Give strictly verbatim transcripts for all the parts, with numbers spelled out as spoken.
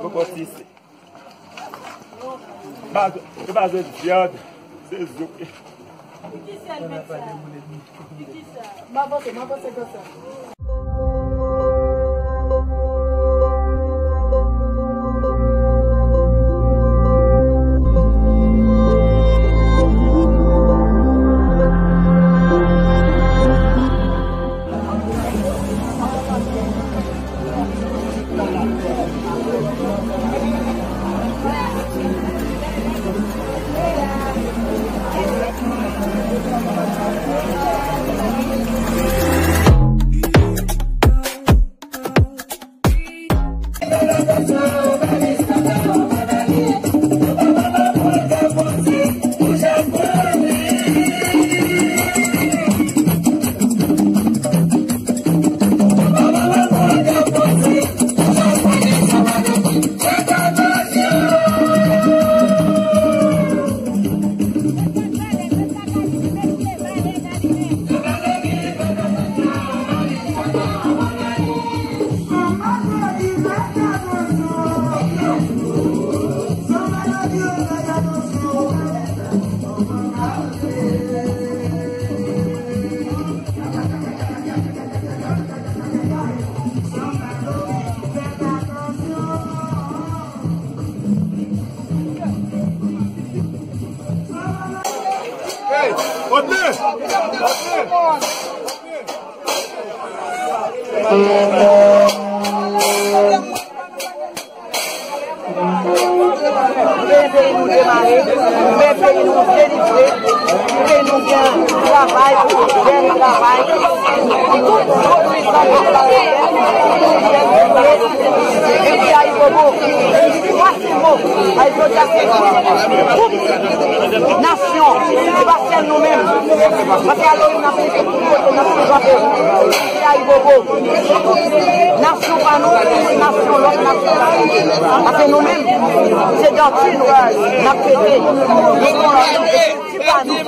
Poko sisi. Baz, e baz vyann, se zo. Ki sèl met sa? Ki sa? M avanse, m avanse konsa. Hey, Odley! Fè peyi nou demare, fè peyi nou delivre, fè nou gen travay, bèl travay. Tout pwodui sa nou travay, epi Ayibobo, pase mo, ay jodi a se tout nasyon, se pa sèl nou menm. Paske alò, n ap pete tout kote, n ap tou frape. Ayibobo. Nasyon pa nou, nasyon lòt nasyon. Paske nou menm, se danti nou, n ap fete. Se pa nou, se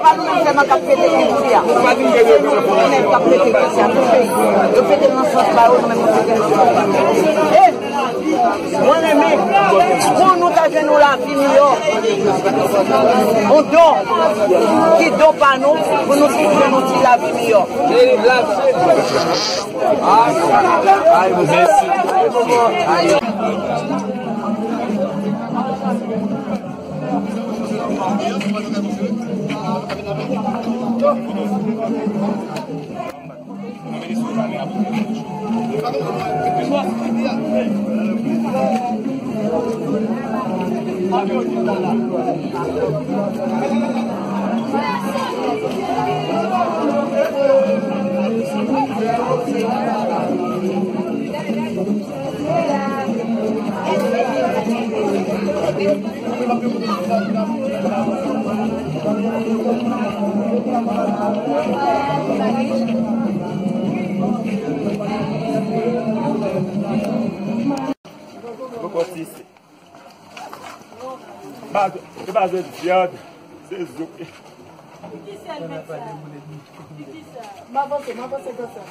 pa nou menm sèlman k ap fete kilti a. Se nou menm k ap fete kilti a. Tout peyi yo fete nan sans pa yo, nou menm nou fete nan sans pa nou. E Mwen renmen pou nou ta jwenn yon lavi miyò. Yon don ki don pa nou pou nou tout jwenn yon ti lavi miyò. Ay, mèsi. Poko sisi. Baz, e baz vyann, se zo. Ki sèl met sa? Ki sa? M avanse, m avanse konsa.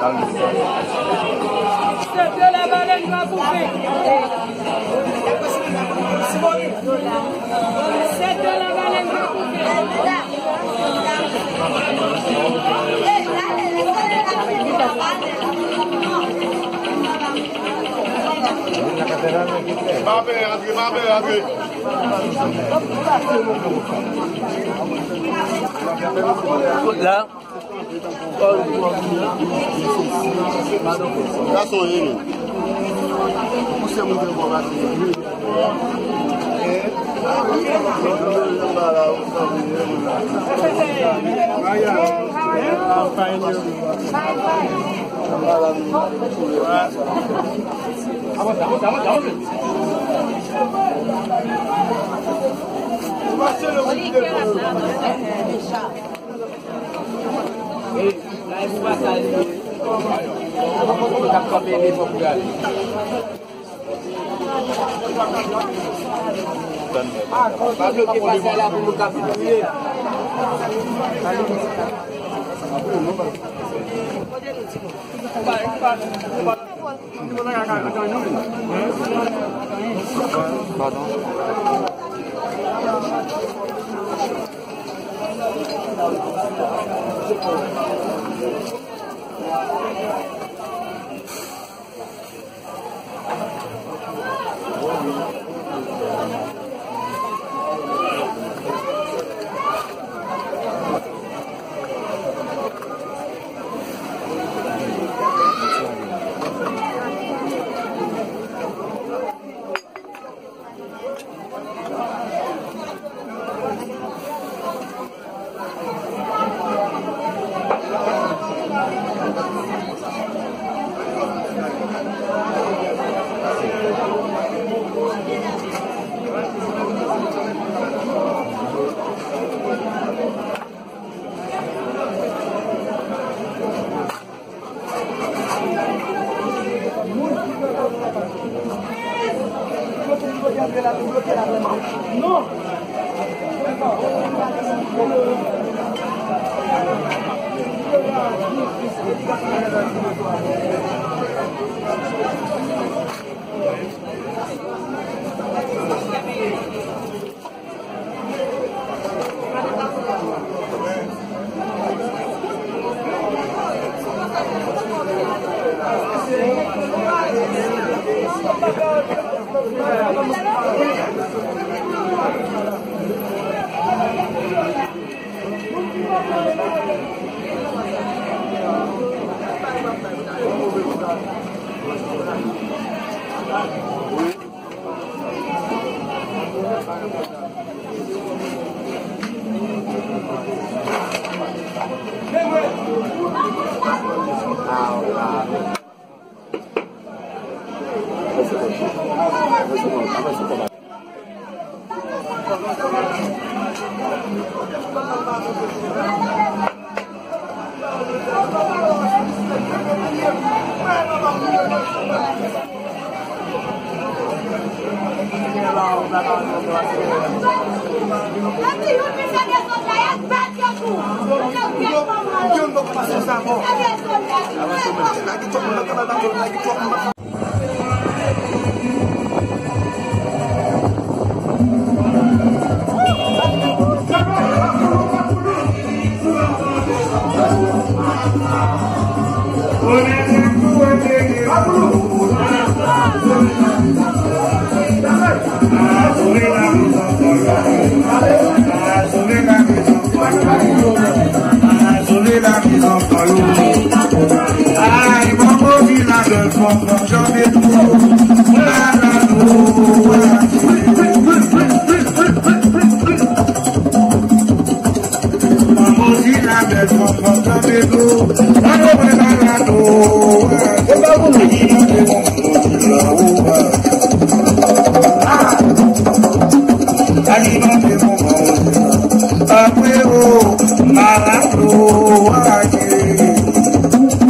Sèt de la balèn va koupe. Sèt de la balèn va koupe. Pa pè, antre, pa pè, antre. La. Gason, ye, men. Pouse moun ki anba pase. Hey, how are you? I'm fine, you? Fine, fine. Pa bloke pasaj la pou nou ka fini. Padon.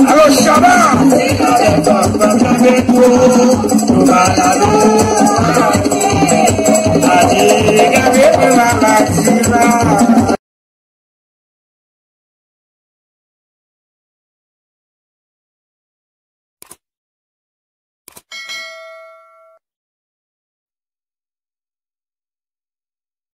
Alo, Shabba!